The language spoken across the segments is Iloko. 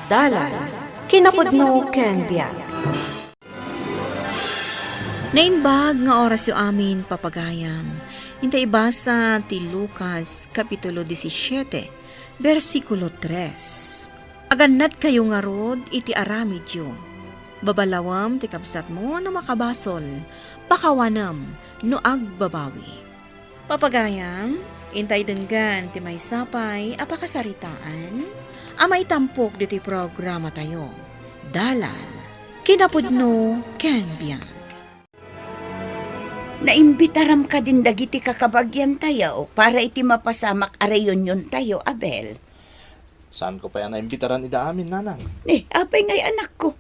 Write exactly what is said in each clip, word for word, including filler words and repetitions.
Dalan, kinapudno ken biag. Naimbag nga orasyo amin, papagayam. Inta ibasa ti Lucas, Kapitulo disisiete, bersikulo tres. Agannadkayo ngarud iti aramidyo. Babalawem ti kabsatmo no makabasol, pakawanem no agbabawi. Papagayam, intay denggen ti maysa pay a pakasaritaan a maitampok ditoy programatayo. Dalan, kinapudno ken biag. Naimbitaram kadin dagiti kakabagiantayo para iti mapasamak a reuniontayo, Abel? Saanko pay a naimbitaran ida amin, nanang. Eh, apay ngay anakko?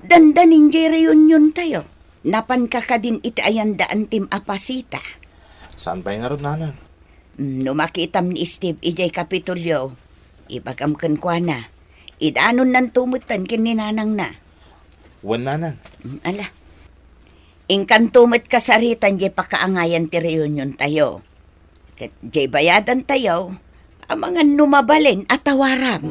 Dandanin jay reuniontayo. Napanka kadin iti ayan da Antim a pasita? Saan pay ngarud, nanang? Mm, no makitam ni Steve idiay Kapitolyo, ibagam kenkuana. Idanonnanto metten ken ni nanangna. Wen, nanang. Mm, ala. Inkanto met kasaritan jay pakaangayan ti reuniontayo. Ket jay bayadantayo, amangan no mabalin a tawaram.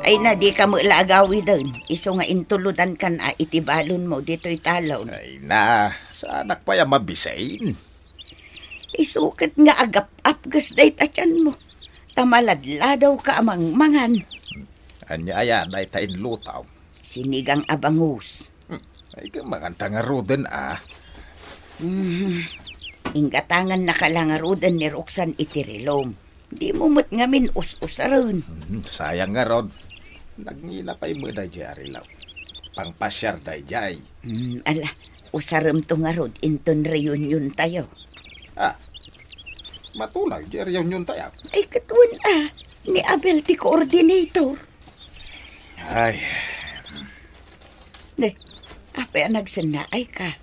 Ay na, dika met la agawiden, isu nga intulodankan a iti balonmo ditoy talon. Ay na, saanak pay a mabisin. Isu ket nga agap-apges dayta tianmo, ta maladladawka a mangmangan. Ania aya dayta inlutom? Sinigang a bangus. Hmm, ay, kamanganta ngaruden, a. Hmm. Inggatangannaka la ngaruden ni Roxanne iti rilom. Dimo met ngamin us-usaren. Hmm, sayang ngarud. Nagngina pay met dayjay a rilom. Pangpasiar dayjay. Hmm, ala, usaremto ngarud inton reuniontayo. Ah, matulay jay reuniontayo. Ay, ket wen a, ni Abel ti coordinator. Ay. Ne, apay a nagsennaayka?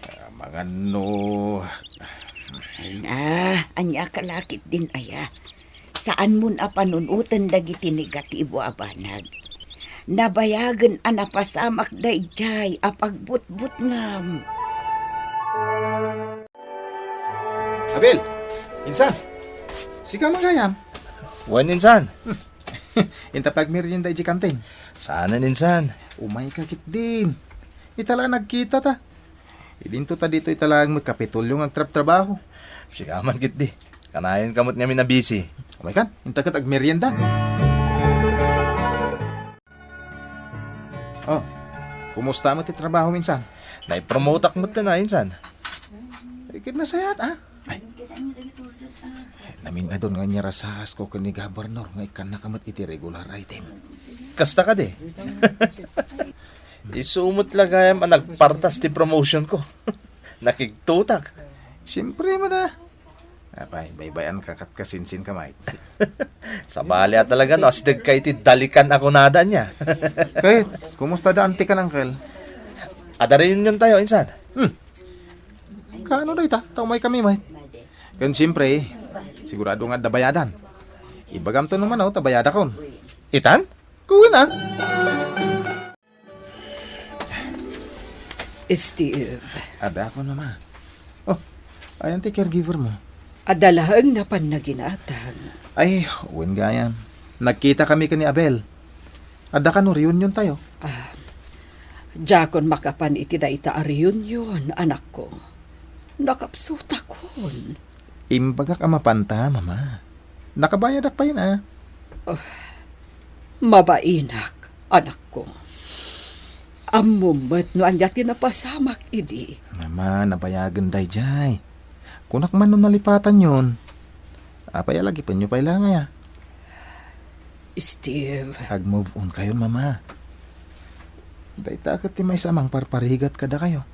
Ah, amangan no. Ay na, ania ka la ketdin aya? Saanmon a panunoten dagiti negatibo a banag. Nabayagen a napasamak daydiay a pagbutbutngam. Abel, insan, sika man gayam? Wen, insan. Inta pagmerienda idiay kantin. Saanen, insan. Umayka ketdin. Ita la nagkita ta. Idinto ta ditoy ita laeng met Kapitolyo nga agtrabtrabaho. Sika man ketdi. Kanayon ka met ngamin a busy. Umaykan, inta ket agmerienda. Oh, kumusta met ti trabaho, insan? Naipromoteak met ta, insan. Ay, ket nasayaat, a? Ay. Namin-adun nga inyarasasko ken ni Gobernador nga ikkannaka met iti regular item. Kasta kadi? Isu met la gayam a nagpartas ti promotion ko. Nakigtotak. Siempre met a. Apay, baybay-anka ket kasinsinka met. Sabali a talaga no, asidegka iti dalikan a kunada ania. Ket, kumusta da antikan, Uncle? Adda reuniontayo, insan. Hmm. Kaano dayta? Ta umaykami met. Ken siempre, sigurado nga adda bayadan. Ibagamto no mano ta bayadakon. Itan? Kuwen a. Steve. Adakon, Mama. Oh, ayan ti caregiver mo? Adda laeng napan naginatang. Ay, wen gayam. Nagkitakami ken ni Abel. Adda kano reuniontayo? Ah, diakon makapan iti dayta a reunion, anakko. Nakapsutakon. Imbagak a mapanta, Mama. Nakabayadak payen a. Ah, mabainak, anakko. Ammom met no ania ti napasamak idi. Mama, nabayagen daydiay. Kunak man no nalipatanyon. Apay a lagipenyo pay la ngay a? Steve. Ag-move on kayon, Mama. Dayta ket ti maysa a mangparparigat kadakayo.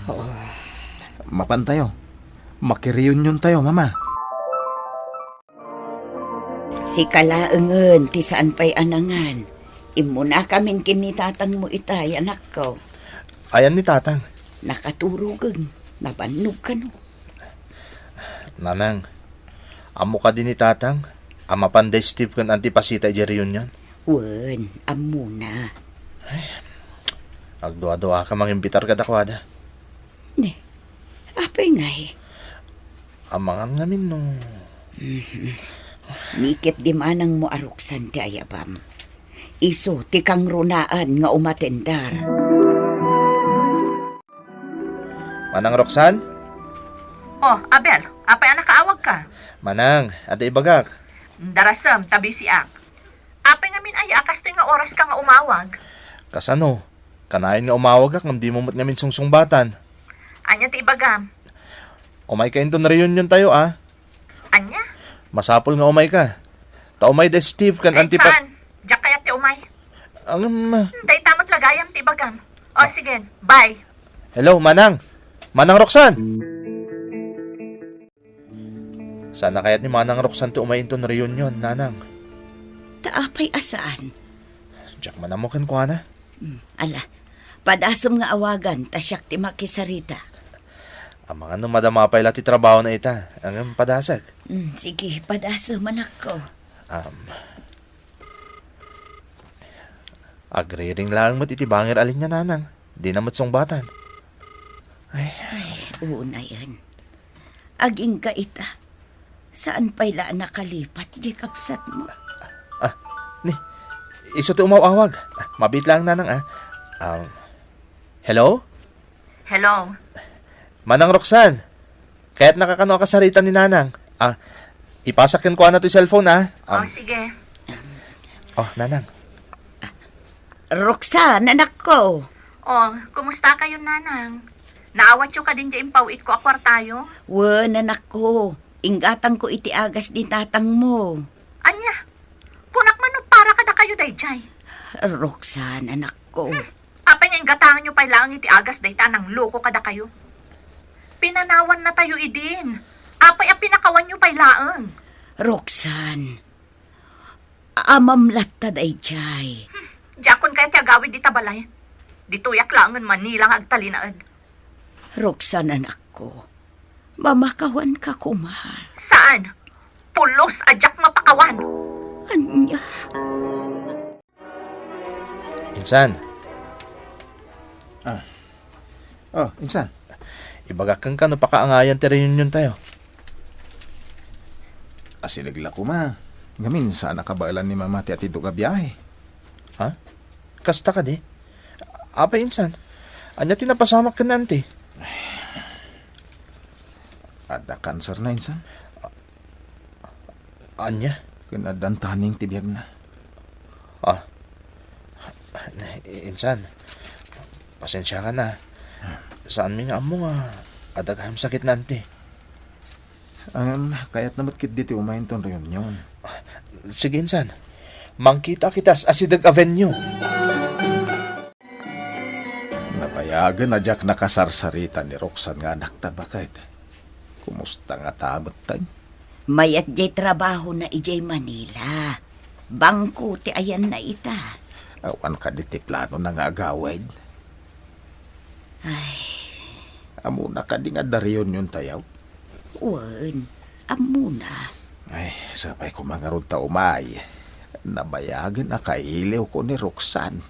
Oh. Mapantayo. Makireuniontayo, Mama. Sika laengen ti saan pay a nangan. Immunakamin ken ni tatangmo itay, anakko. Ayan ni tatang? Nakaturogen. Nabannog kano. Nanang, ammo kadi ni tatang a mapan da Steve ken Auntie Pasita idiay reunion? Wen, ammona. Ay, agdua-duaka mangimbitar kadakuada. Ne, apay ngay? Amangan ngamin no. Mhm. Ni ket di manangmo a Roxanne ti ayabam. Isu ti kangrunaan nga umatendar. Manang Roxanne? Oh, Abel, apay a nakaawagka? Manang, adda ibagak. Darasem, ta bisiak. Apay ngamin aya a kastoy nga oraska nga umawag? Kasano? Kanayon nga umawagak ngem dimo met ngamin sungsungbatan. Ania ti ibagam? Umayka inton reunion tayo, a. Ania? Masapul nga umayka. Ta umay da Steve ken Auntie Pat. Saan? Diak kayat ti umay. Ngem, dayta met la gayam ti ibagam. O, sige, bye. Hello, Manang. Manang Roxanne! Saan a kayat ni Manang Roxanne ti umay inton reunion, Nanang? Ta apay a saan? Diak man ammo kenkuana. Hmm, ala, padasem nga awagan, ta siak ti makisarita. Amangan no madama pay la ti trabahona ita, ngem padasek. Hmm, sige, padasem, anakko. Um, agriring laeng met iti bangir a linia, Nanang. Dina met sungbatan. Ay. Ay, unayen. Agingga ita. Saan pay la a nakalipat di kabsatmo? Ah, ni, isu ti umaw-awag. Ah, mabiit laeng, Nanang, a. Um, hello? Hello? Manang Roxanne, kayatnaka kano a kasarita ni Nanang? Ah, ipasak kenkuana ti cellphone, a. Um, oh, sige. Oh, Nanang. Roxanne, anakko. Oh, kumusta kayo, Nanang? Naawatyo kadin diay impaw-itko a kuartayo? Wen, anakko. Inggatangko iti agas ni tatangmo. Ania? Kunak man no para kadakayo daydiay? Roxanne, anakko. Hmm. Apay nga inggatanganyo pay laeng iti agas dayta a nangloko kadakayo? Pinanawannatayo idin. Apay a pinakawanyo pay laeng? Roxanne, amam latta daydiay. Hmm, diakon kayat ti agawid dita balay. Ditoyak laengen manila nga agtalinaed. Roxanne, anakko, mamakawanka koma. Saan? Pulos a diak mapakawan. Ania? Insan. Ah. Oh, insan. Ibagak kenka no pakaangayan ti reunion tayo. Asideg la koma. Ngamin, saan a kabaelan ni Mama ti atiddog a biahe. Ha? Kasta kadi? Apay, insan? Ania ti napasamak ken ni Auntie? Adda cancer na, insan. Ania? Ken addan taning ti biagna. Ah. Insan, pasensiakan a. Saanmi nga ammo nga adda gayam sakit ni Auntie. Ngem, kayatna met ketdi ti umay inton reunion. Sige, insan. Mangkita kita sa asideg a venue. Nabayagen a diak nakasarsarita ni Roxanne nga anakta, baket. Kumusta ngata metten? Mayat diay trabahona idiay Manila. Bangko ti ayanna ita. Awan kadi ti planona nga agawid? Ay. Ammona kadi nga adda reunion tayo? Wen, ammona. Ay, sapay koma ngarud ta umay. Nabayagen a kailiwko ni Roxanne.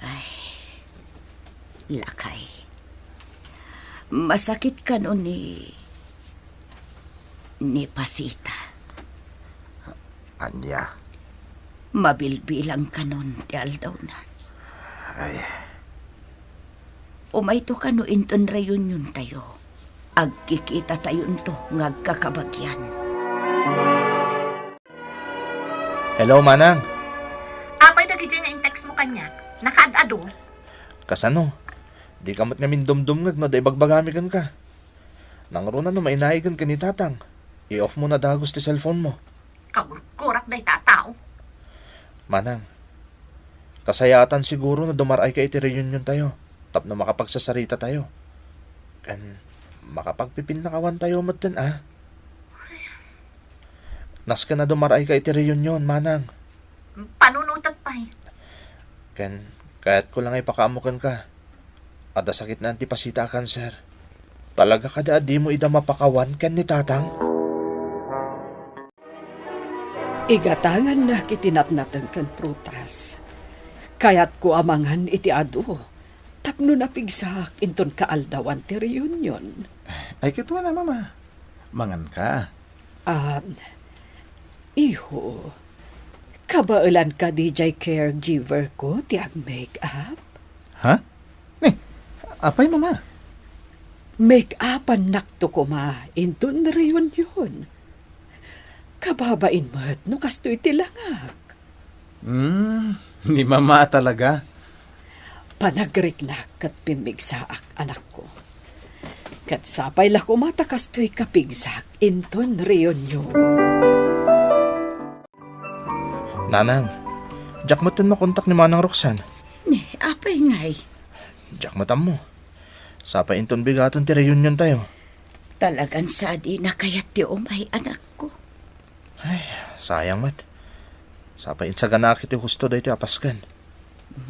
Ay, lakay. Masakit kano ni, ni Pasita? Ania? Mabilbilang kanon ti aldawna. Ay. Umayto kano inton reunion tayo. Agkikita tayonto nga agkakabagian. Hello, Manang. Apay dagidiay nga in-text mo kaniak? Nakaad-adu? Kasano? Dika met ngamin dumdumngeg no adda ibagbagami kenka. Nangruna no mainaig ken ni Tatang, i-off mo na dagus ti cellphone mo. Kagurgurak dayta a tao. Manang, kasayaatan siguro no dumar-ay ka iti reunion tayo, tapno makapagsasarita tayo. Ken makapagpipinnakawan tayo metten, a. Nasken a dumar-ay ka iti reunion, Manang. Panunotek pay. Ken, kayatko la nga ipakaammo kenka. Adda sakit ni Auntie Pasita a kanser. Talaga kadi a dimo ida mapakawan ken ni Tatang? Igatangannak iti natnateng ken prutas. Kayatko a mangan iti adu, tapno napigsak inton kaaldawan ti reunion. Ay, ket wen a, Mama. Manganka. Ah, Iho, kabaelan kadi jay caregiver ko ti ag-make up? Ha? Ni, apay, Mama? Make-upannak to koma inton reunion. Kababain met no kastoy ti langak. Hmm, ni Mama talaga. Panagriknak ket pimmigsaak, anakko. Ket sapay la koma ta kastoy kapigsak inton reunion. Nanang, diak met makontak ni Manang Roxanne. Ni, apay ngay? Diak met ammo. Sapay inton bigaton ti reunion tayo. Talagan sadina kayat ti umay, anakko. Ay, sayang met. Sapay insaganaak iti husto daytoy a pasken.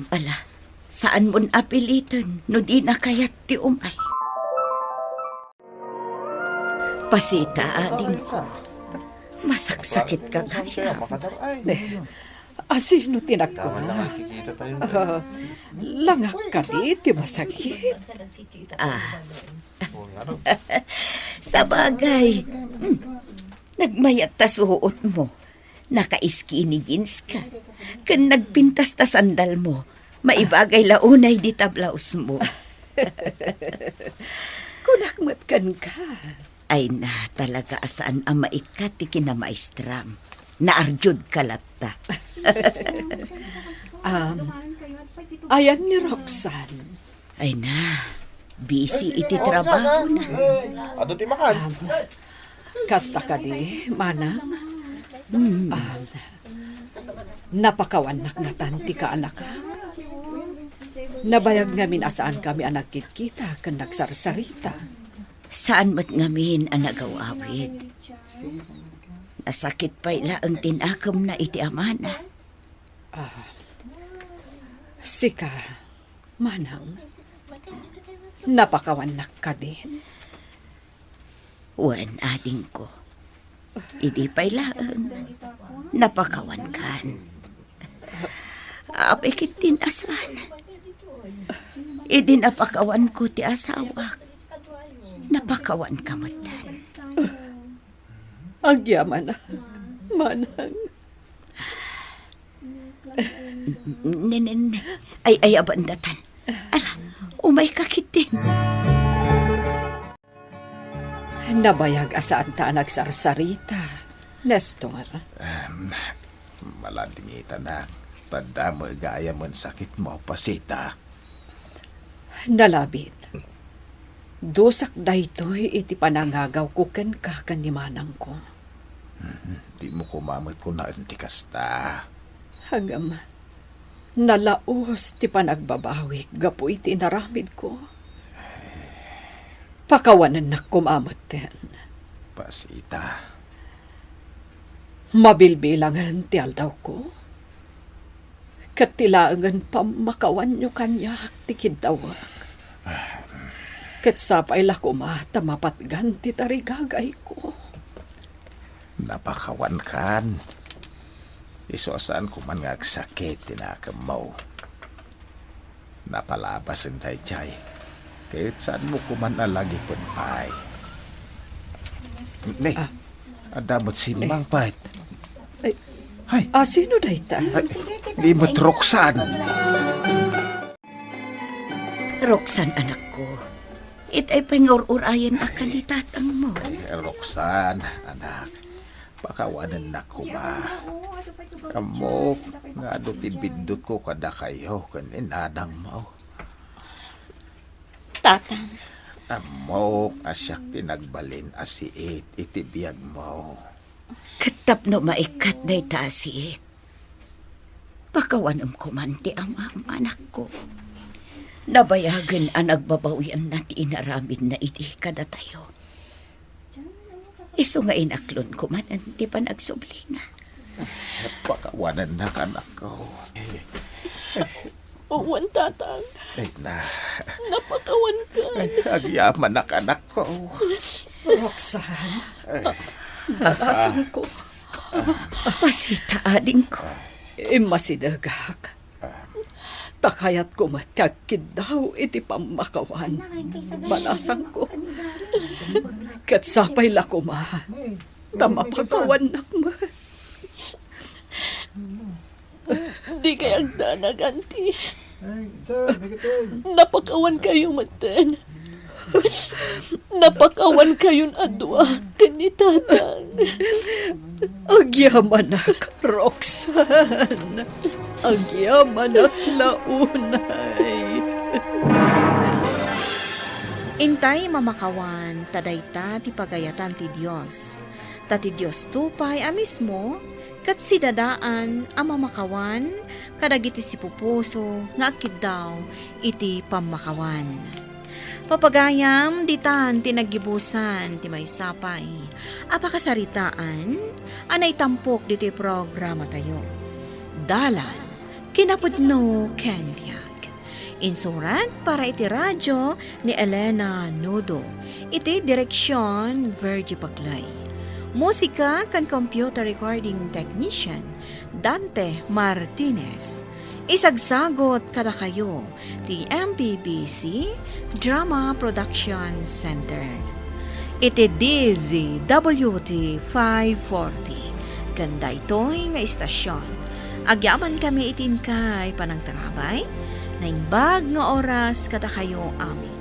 Ala, saan mon apiliten no dina kayat ti umay. Pasita, adingko. Masaksakit ka gayam. Asino ti nagkuna? Ah, langak kadi ti masakit? Ah. Sabagay. Hmm. Nagmayat ta suot mo. Naka-skinny jeans ka. Ken nagpintas ta sandal mo. Maibagay la unay dita blouse mo. Kunak met kenka. Ay na, talaga a saan a maikkat ti kinamaestram. Naarjud ka latta. Um, ayan ni Roxanne. Ay na, busy iti trabaho na. Adu ti makan. Um, kasta kadi, Manang? Hmm. Um, napakawannak ngatan ti kaanakak. Nabayag ngamin a saankami a nagkitkita ken nagsarsarita. Saan met ngamin a nagaw-awid. Nasakit pay laeng ti nakemna iti amana. Ah, sika, Manang, napakawannak kadin? Wen, adingko. Idi pay laeng, napakawankan. Apay ketdin a saan. Idi napakawanko ti asawak, napakawanka metten. Agyamanak, Manang. Nenen, ay, ay, abandatan. Ala, umayka ketdin. Nabayag a saanta a nagsarsarita, Nestor. Em, maladingitanak. Tadda met gayam ti sakitmo, Pasita. Nalabit. Dusak daytoy iti panangagawko kenka ken ni manangko. Mhm. Dimo koma met kunaen ti kasta. Ngem, nalaus ti panagbabawik gapu iti inaramidko. Pakawanennak koma metten. Pasita. Mabilbilangen ti aldawko. Ket ti laengen pammakawanyo kaniak ti kiddawek. Ket sapay la koma ta mapatgan ti tarigagayko. Napakawankan. Isu a saan koman nga agsakit ti nakemmo. Napalabasen daydiay. Ket saanmo koman a lagipen pay. Ne, ah, adda met simmangpet. Ay, ay, ah, sino dayta? Ay, ni met Roxanne. Roxanne, anakko. Itay pay nga ur-urayen a kan ni tatangmo. Ay, Roxanne, anak. Pakawanennak koma. Ammok nga adu ti biddutko kadakayo ken ni nanangmo. Tatang. Ammok a siak ti nagbalin a siit iti biagmo. Ket tapno maikkat dayta a siit, pakawanem koman ti amam, anakko. Nabayagen a nagbabawianna ti inaramidna idi kadatayo. Isu nga inaklon koman ti panagsublinga. Pakawanennak, anakko. Wen, tatang. Ay, na. Napakawankan. Ay, agyamanak, anakko. Roxanne. Ay. Balasangko. Pasita, adingko. Immasidegak. Ta kayatko met ti agkiddaw iti pammakawan. Balasangko. Ket sapay la koma ta mapakawannak met. Kay agdanag, Auntie. Napakawan kayo metten. Napakawan kayon a dua ken ni Tatang. Agyamanak, Roxanne. Agyamanak la unay. Intay mamakawan, ta dayta ti pagayatan ti Dios. Ta ti Diosto pay a mismo ket sidadaan a mamakawan kadagiti sipupuso nga agkiddaw iti pammakawan. Papagayam, ditan ti naggibusan ti maysa pay a pakasaritaan a naitampok ditoy programatayo. Dalan, kinapudno ken biag. Insurat para iti radio ni Elena Nudo. Iti direksion, Virgie Paclay. Musika ken computer recording technician, Dante Martinez. Isagsagot kadakayo ti M P B C Drama Production Center. Iti D Z W T five forty, ken daytoy nga istasion, agyamankami iti inkay panangtarabay, naimbag nga oras kadakayo amin.